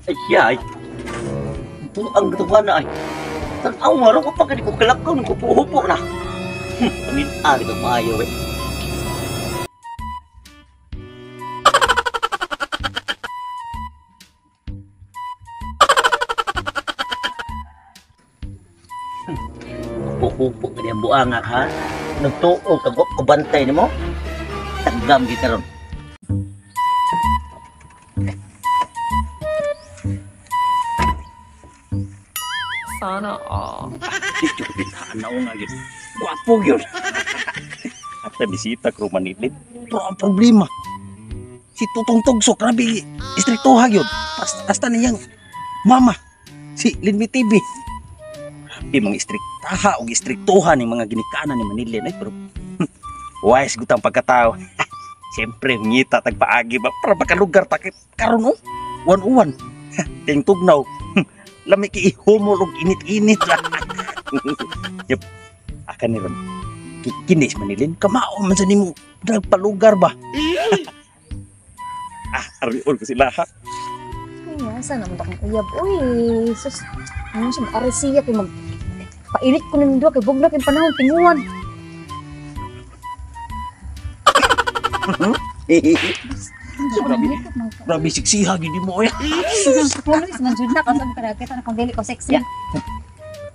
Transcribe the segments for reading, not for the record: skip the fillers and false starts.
Ay, ay. Ang gatawa na ay. Tanaw nga rin ko pag ko kalakaw, nagkupuhupo na. Panin-ari ka maayo eh. Hupo-hupo ka niyang buangak ha. Nagtuo ka kubantay ni mo. Tagam kita ron. Sana all. Dito na nga yun. Gwapo yun. At bisita ko manilid. Pero ang problema, si Tutong Tugsok, grabe, istriktuha yun. Hasta niyang mama, si Linmi TV. Grabe, mga istriktaha o istriktuha ni mga ginikanan ni Manilin. Ay, pero wise gutang pagkatao. Siyempre, ngita tagpaagi ba? Para baka lugar ta karon oh. Wan-uwan. Ting tugnaw. Lami ki ihumol og init-init. Yep. Aka ni ron. Kinis Manilin, kamao man sa nimo nagpalugar ba? Ah, ariol ko sila ha. Ay, asa naman akong uyab. Uy, sus. Ano siya, mag-aresiya kay mag... Painit ko ng duwa kay bugnak yung panahon, tinguan. Grabe, grabe siksiha gid mo oy. Pulis man jud na kasi kada na kung dili ko sexy.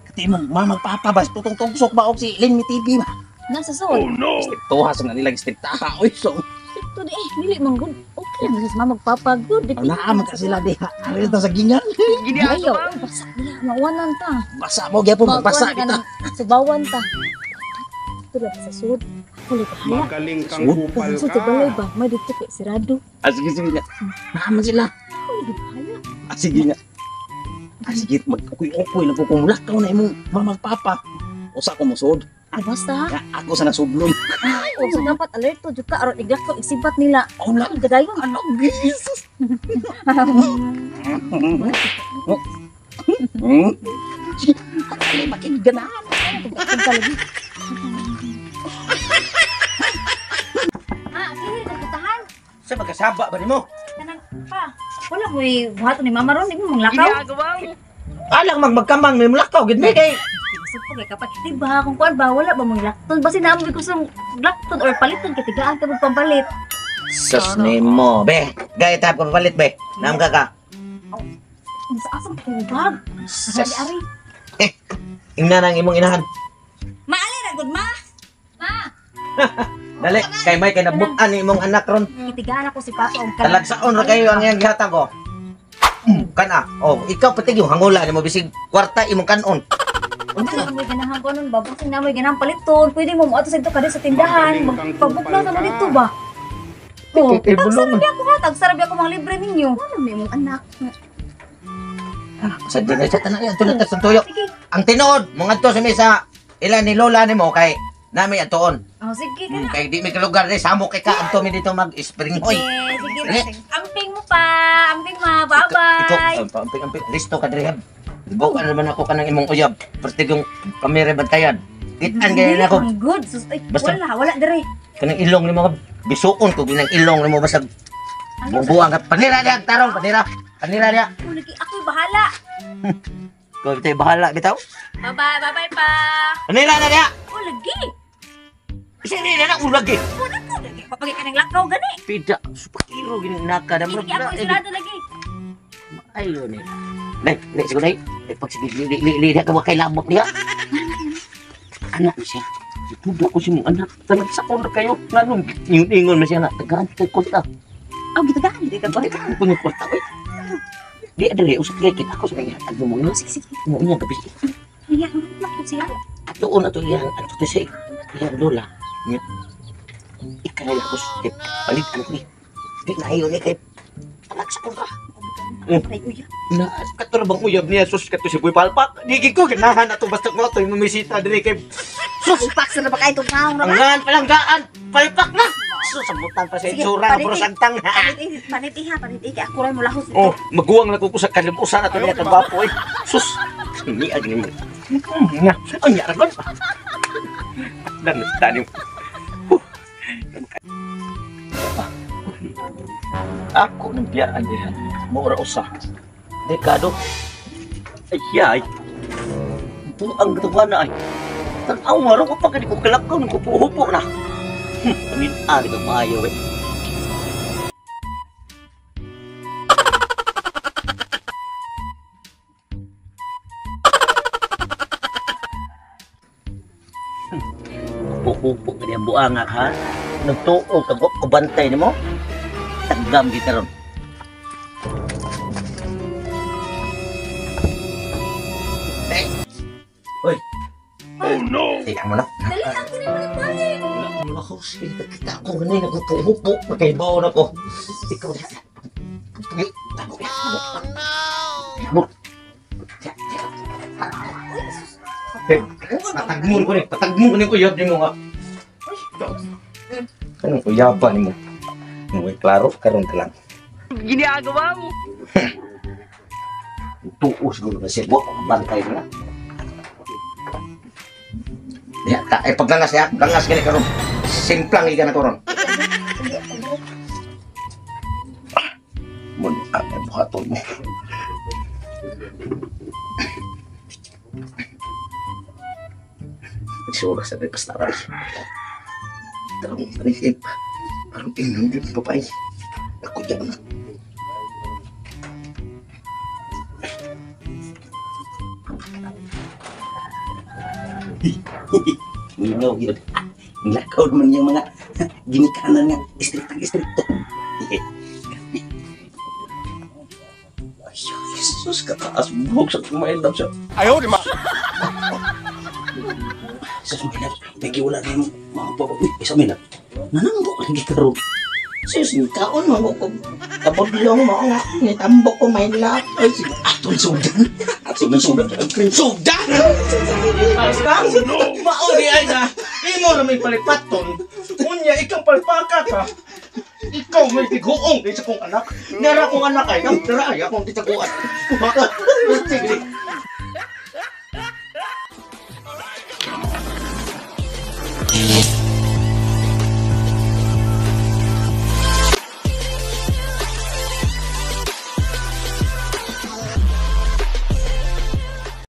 Kati mong mama papa ba Tutong Tugsok ba og si Linmi TV ba? Nasa sud. Oh no! Istriktuha sa nila istriktaha oy so. Ito di eh, dili man gud. Okay lang sa mama magpapa gud. Naa man ka sila diha. Ari ta sa gingan. Ayaw, oy, basa diha, mauwanan ta. Basa mo gyapon magbasa Mauwanan kita. ka ng subawan ta. Ito lang sa sud. Huli ka haya. Magaling kang Sud? kupal Sa sud ka. balay ba? May dito kay sirado. Ah, sige sige nga. Naa man sila. Huli ka haya. Ah, sige nga. Ah, sige, mag-ukoy-ukoy lang ko kung lakaw na imong mama papa. Usa ko mosod. Ah, basta. Ya, ako sa nasudlon. O, so dapat alerto jud ka aron iglakaw isibat nila. Oh, na. Ang gadayon. Ano, Jesus? Hmm? Sige, ay, makiganahan. Ah, kini ka putahan. Sa magkasaba ba nimo? Kanang pa. Wala mo'y buhaton ni mama ron, di mo manglakaw. Alang magmagkamang may mulakaw gid mi kay. Supo kay kapag di ba kung kuan ba wala ba mong lakton basta naamo ko sa lakton or paliton kay tigaan ka magpampalit. Sus nimo, be. Gaya tap ka papalit be. Naam ka ka. Sa asang tubag. Sus. Ari ari. Ingna nang imong inahan. Maali ra gud ma. Ma, Dali, kay may kay nabutan ni imong anak ron. kitigaan ako si Papa og Talagsaon ra kayo ang iyang gihatag ko. Kana, oh, ikaw pati yung hangula nimo bisig kwarta imong kanon. Wala mo ganahan ko nun ba? Basta na mo ganahan paliton. Pwede mo moadto sa dito kada sa tindahan. Magaling kang Magpabukla kupal na mo ka. dito ba? Oh, Kay bulong. tagsarabi ako ha, tagsarabi ako mga libre ninyo. Ano may mong anak? Sa dinay sa tanan yan tulad sa tuyo. Sige. Ang tinuod, mga to sa mesa ila ni lola nimo kay nami atuon. Oh, sige Hmm, kana. kay di mi kalugar di samo kay ka adto mi dito mag-spring hoy. Sige, Sige. sige. Amping mo pa. Amping ma. Bye-bye. Ikaw, amping, amping, listo ka diri. Bukan naman ako kanang imong uyab. Pertig yung kamera bantayan. Kitan gaya na ako. Ang good. Sus, ay, Basta- wala, wala dire. Kanang ilong nimo bisuon ko ginang ilong nimo basag Ano? bubuang ka. Panira diya tarong panira. Panira diya. Ako, lagi, ako'y bahala. Ikaw tayo bahala bitaw. Bye-bye, bye-bye pa. Panira na diya. Oh, lagi. Sini na na ulag eh. Wala ko, lagi. Papagay ka ng lakaw, gani. Pida, supakiro gini naka na Sige, ako isulado lagi. Ayun eh. Day, day, siguro day. Day, pag sige, li, li, li, li, ka kay lamok niya. Anak siya. Itudo ko si mong anak. Talag sa na kayo. Nganong ingon-ingon man siya nga. Tagaan kay kwarta. Oh, gitagaan, gid ka. Tagaan ko ng kwarta. Oy. Di, adali, usap kay kita ako sa kanya. Tagmo mo nga. Sige, sige. Mo niya gabi. Iya, ako siya. Atuon ato iyang, ato to siya. Iyang lola. Niya. Ikanay ako sa palit ano ni. Di na ayo ni kay talag sa ka. Ay, uya. Na, kato na bang uyab niya? Sus, kato si Boy Palpak. Di ko, ganahan na to. Basta ko ito, yung mamisita diri kay... Sus, Palpak sa na ba kayo itong naong ang ngan palanggaan! Palpak na! Sus, sambutan pa sa Sige, itsura, paniti. puro santang. Panit, panit iha, panit iha. Ako rin mo lahos dito. Oh, maguwang na ko sa kalimusan na ito niya kagwapo eh. Sus, ni agni mo. Nga, ang yara ko. Dan, tanim. Ako nang biyaan diha. Mura usa. Dekado. Ay ay. Buang gatuwa na ay. Tanaw nga rin ko pag ko kalakaw ng kupo-hupo na. Panin-ari ka maayo eh. Hupo-hupo ka niyang buangak ha? Nagtuo ka ko, kubantay ni mo? Tagam kita ron. Uy. Oh no. Tingnan mo na. Dali lang ko na balik. Wala ko, kita ko ganun, naghupo-hupo, magkaibaw na ko. Ikaw na. Tago ya. Oh no! Patagmon ko ni, patagmon ko ni uyab nimo nga. Anong uyaban nimo? Muy klaro karon ka lang. Ginagawa mo. Tuo siguro na siya. Wa, bantay na. Ya, ta eh paglangas ya, langas gani karon. Simplang iga na karon. Mun ang buhaton mo. Siguro sa pastaran. Tarong panisip. Parang inong yun, babae. Ako dyan na. Minaw yun. Nilakaw naman yung mga ginikanan nga. Istriktang-istrikto. Ay, Jesus, kataas buhok sa kumain siya. Ayaw, di ma. Sus, my love, medyo wala na yung mga baba. Uy, isa may love. Nanambok lagi karon. Sus, kaon mo ko. Kabudlong mo nga. Nitambok ko may love. Ay, sige. Atol sudan. Atol sudan. Sugdan! Mao di ay na. Imo na may palipaton. Unya ikaw palpaka ka. Ikaw may tiguong di sa kong anak. Nara kong anak ay, nang dara ay akong titaguan. Mao. Sige.